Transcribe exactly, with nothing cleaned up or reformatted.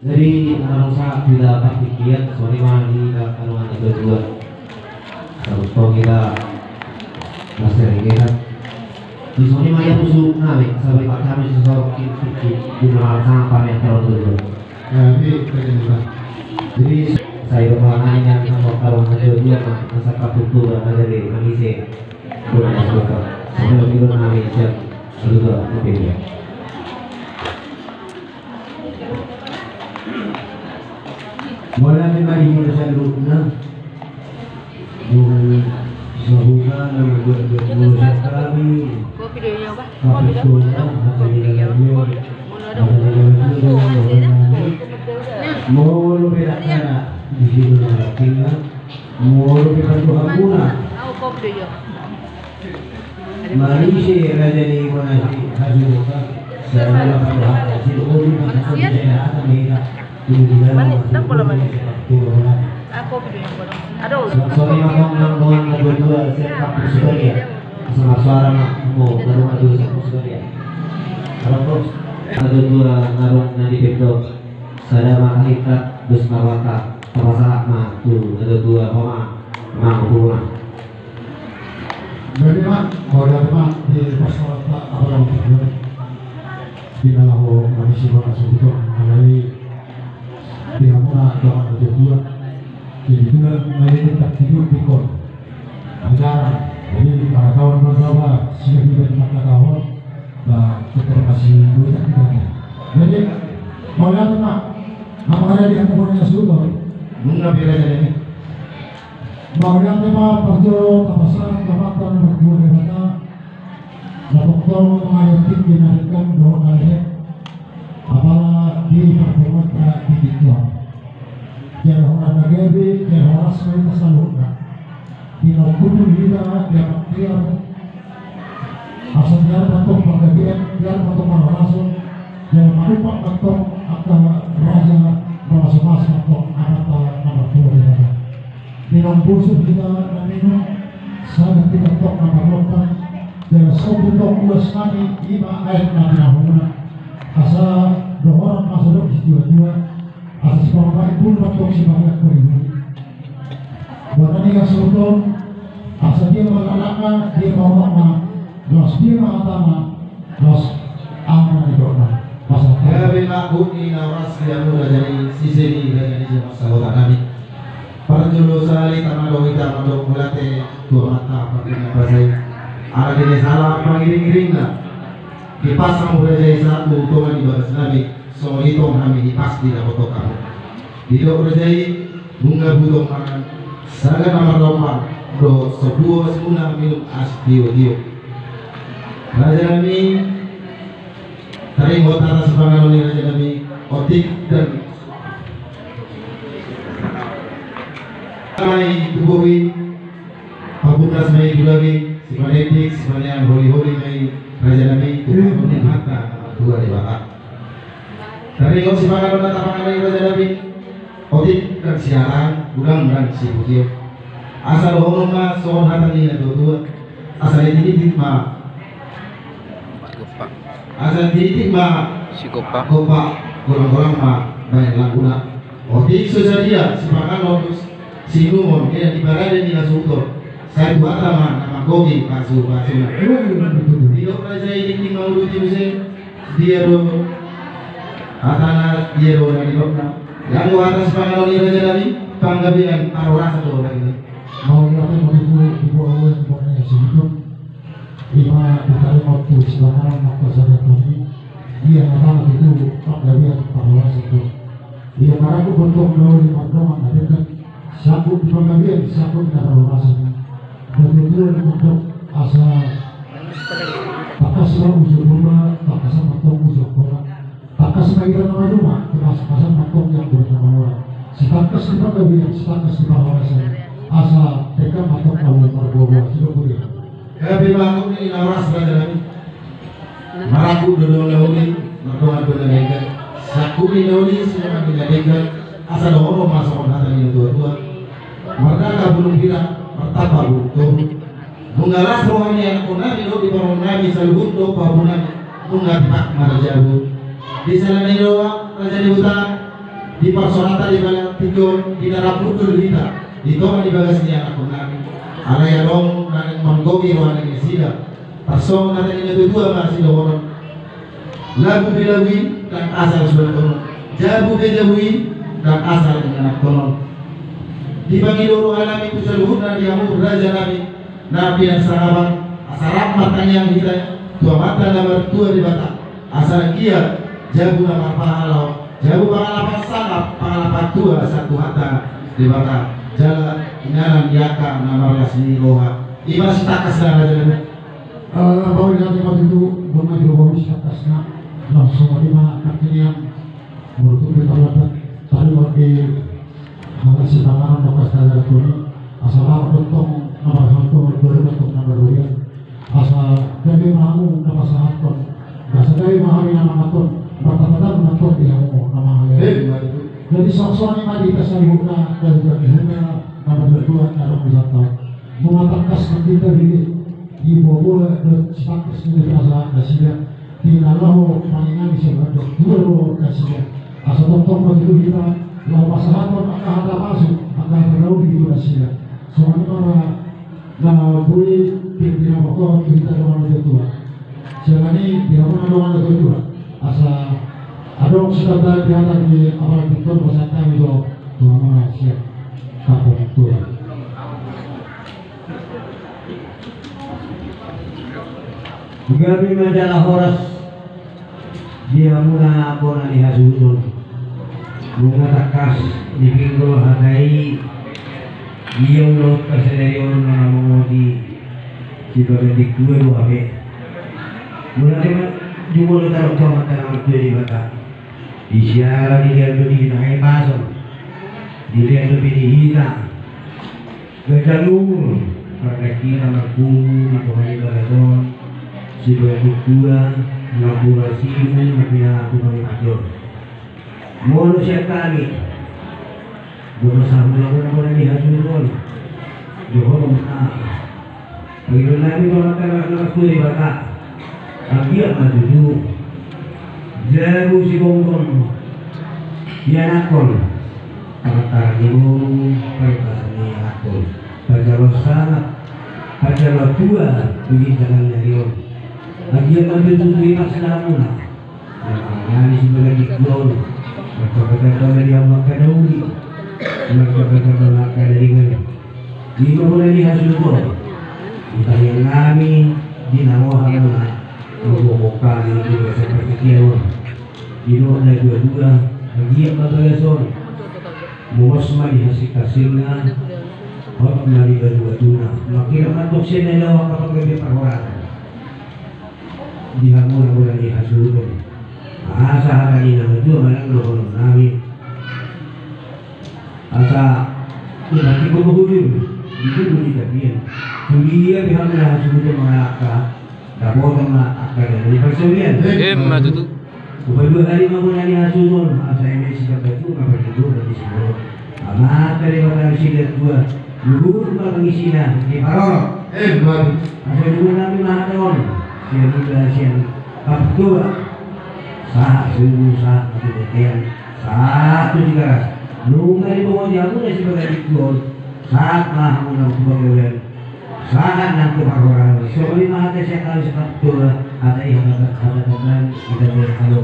Jadi, anak bangsa, tidak pasti kian, soalnya mah di dalam kandungan itu dua. Terus tong kita masih ini kan. Di sini mah dia musuh nami, sampai Pak kami sesuatu di dalam sama pamer kalau dulu. Jadi, saya berpengalaman dengan sama kalau ada dua mah, masa kapuk tuh ada di Malaysia. Bukan ada suka. Sama itu nami siap. Dua, oke. Mauliate ma di muna saluhutna. Dung sahuta na mambuat-buat molo sian hami. Kapitona hata ni lalaio. Hata ni lalaio. Molo pe dakdanak di situ na tinggal. Molo pe pandohanmuna. Manise raja ni muna si hasuhuta. Sian na pandohan na si dohot ni muna si hasuhuta ni hita. Ini di dalam. Mani, tak bola mani. Aku video yang bola. Aduh. Sore ma tong nang dongan na dua-dua sian Kampung Subaria. Sama suara ma mo na dongan na dua-dua sian Kampung Subaria. Halo bos. Na dua-dua na dongan na di Pemdo. Sada ma hita dos ma rohanta. Tapasahat ma tu na dua-dua homa. Mang huma. Jadi ma, mauliate ma di pasahat apa yang terjadi. Di na laho manisi bona suhuton alai di hamuna dongan na dua-dua. Jadi itulah menjadi takdir di kon. Ajaran. Jadi para kawan-kawan siap di mata kawan. Ba, kita masih bisa kita. Jadi mauliate ma. Nama ada di hamuna bona suhuton. Nunga bela jadi. Mauliate ma parjolo tapasahat ma tu Amanta na martua Debata. Na tongtong mangayotik di na denggan dohot na lehet. Apala di parpunguanta di tingki on. Jala horas na gabe, jala horas ma hita saluhutna. Di na umkumpul hita di amak tiar. Asa tiar ma tong panggabean, tiar ma tong parhorason, jala manumpak ma tong angka raja, mamasu-masu ma tong Amanta na martua Debata. Di na umbosu hita na minum, sagat hita tong na marlompan, jala sombu tong uas nami, i ma aek na pinahomuna. Asa dohonon ma songon situa-tua, asa sipabahen bulung ma tong sibahen parihuri. Bona ni hasuhuton, asa dia ma langkatna, dia ma unokna, laos dia ma hatana, laos aha ma na nidokna. Pasahat. Gabe ma hut ni na horas di hamu raja ni sise ni raja ni jamak sahuta nami. Parjolo sahali tama do hita mandok mauliate tu Amanta Pardenggan Basa i. Ala di na sala pangiring-iringna. Hipas hamu raja i sahat tu tonga ni bagas nami. Songon i tong hami hipas di na botok hamu. Didok raja i, nunga butong mangan, sagat na marlompan, dohot sombu uas muna minum asi tio-tio. Raja nami, taringot hata sipanganon ni raja nami, otik dan mai tubuh i, pabunas mai tulang i, sipanetik, sipaneang holi-holi mai raja nami, tubuh ni hata, dua di bakak. Taringot sipanganon na tapanganon i raja nami, otik dan siarang, godang dan sibutio. Asa dohonon ma songon hata ni na tua-tua. Asa litik-litik ma. Gompa. Asa litik-litik ma. Si gompa. Gompa, golang-golang ma baen langguna. Otik so sadia sipanganon, siinumon, di na di parade ni hasuhuton. Sai tu hata ma na manggohi pasu-pasuna. Didok raja i tingting manguduti muse. Dia do hatana, dia do na nidokna. Jala hata sipanganon ni raja nami, panggabean parhorasan do na nidok. Mauliate ma tutu di bona uaeng bona ni hasuhuton. Ima ditaringot tu sipanganon na pasahathon i. Dia hatana tutu panggabean parhorasan do. Ia marangkup bontong na uli mardongan na denggan. Sanggup di panggabean, sanggup di na parhorasan. Dua-dua di mandok asa tangkas ma uju Purba, tangkas ma tong uju Angkola. Tangkas ma hita na maduma, tangkas ma tong yang boleh na manora. Sitangkas di panggabean, sitangkas di parhorasan. Asa denggan ma tong na uli marboa-boa, sidok budi. Gabe ma hut ni na horas raja nami. Marangkup do na uli, mardongan do na denggan. Sangkup ni na uli, sinamot ni na denggan. Asa dohonon ma songon hata ni na tua-tua. Mardangka bulung pira, martamba bulung toru. Nunga las roha ni anakkon nami dohot di parumaen nami saluhut dohot pahompu nami. Nunga tipak marjabu. Di sala ni roha, raja ni huta. Diparsonanta di bagasan tingki on, di na rap hundul hita di tonga ni bagas ni anakkonnami. Alai adong na naeng manggohi roha ni nasida. Tarsongon hata ni natuatua ma sidohonon: Labu be labu i, ndang asal suantonon. Jabu be jabu i, ndang asal inganantonon. Dipangido rohanami tu saluhutna di hamu rajanami na pinarsangapan, asa rap martangiang hita tu Amanta na martua Debata, asa anggiat jabu na marpahala on, jabu pangalapan sangap, pangalapan tua sian Tuhanta Debata, jala inganan di angka na marlas ni roha. I ma sitangkas, rajanami. Eh, boi, na tinggal itu, boi, na tinggal, boi, sitangkasna. Langsung aja ma, artinya, menurut kita, tadi waktu Halahan sipanganon do tangkas tajaha tu i, asa laho do tong na marhalto, baru do tong na marhurian. Asa gabe ma hamu na pasahathon, asa gabe ma hami na mangathon, martapatan ma tong di hamu na mangalean. Eh, jadi songon i ma di hita saluhutna, gabe gabe hita na marhurian na adong di hita. Nunga tangkas ma hita di, di bobo do sitangkas ni pasahat nasida. Di na laho mangingani sian na tua do nasida. Asa tongtong ma tutu hita laho pasahathon angka hata pasu, angka hata na uli tu nasida. Songon i ma na boi pinabotohon tu hita dongan na tua. Sian i di hamu na dongan na tua. Asa adong sitamba di hata di apala di tor pasahat hami do tu hamu na sian kampung tua. Gabe ma jala horas di hamuna bona ni hasuhuton. Nunga tangkas dipinggol hata i, ia ulaon pasadari on na mangoti sibagas di tua do hape. Mula tema jumolo tarok tu Amanta na martua Debata. Di siala di dia do di hita haipason, di dia do di hita. Gabe umur, pardengki na marpungu di tonga ni bagas on, sibagas tua, na mura simu, na pinatupa ni tingki on. Molo sian hami, molo sahuta muna muna ni hasuhuton, dohonon ma. Pangidoannami tu Amanta na martua Debata, anggiat ma tutu jabu sigomgom ianakhon, pangantaran ni boru, parbasan ni ianakhon, panjaloan sangap, panjaloan tua di ginjang ni ari on. Anggiat ma tutu, tutu i ma sian hamuna. Nang nangani sibagas di tua on, martamba-tamba ma di hamu angka na uli, martamba-tamba ma angka na ringan. I ma bona ni hasuhuton, di tangiangnami di na roha muna, manggohi hami di bagasan partingkian on. Didok na dua-dua, anggiat ma bagas on, mungos ma di hasing-hasingna, hot ma di batu-batuna, mangkirap ma tong sian na laho angka panggabean parhorasan. Di hamu na bona ni hasuhuton. Asa hata ni na matua manang dohononnami. Asa, di hati ko bahulur, di tubuh di tapian. Tulia di hamu na hasuhuton mangalangka, dapotan ma angka dana ni parsaulian. Emma tutu. Upa dua kali ma bona ni hasuhuton, asa eme sitambatua ma parlinggoman di sumorop. Amanta Debata na martua, luhut ma pangisina di parorot. Emma tutu. Asa dua nami ma hata on, sian ita sian Kaptua. Sahat suhu, sahat tu bontean, sahat tu Tigaras. Nunga diboto hamuna sibagas di tua on, sahat ma hamuna tu panggabean, sahat nang tu parhorasan. Songon i ma hata sian hami sian Kaptua, hata i hata, hata tamban, hata i hata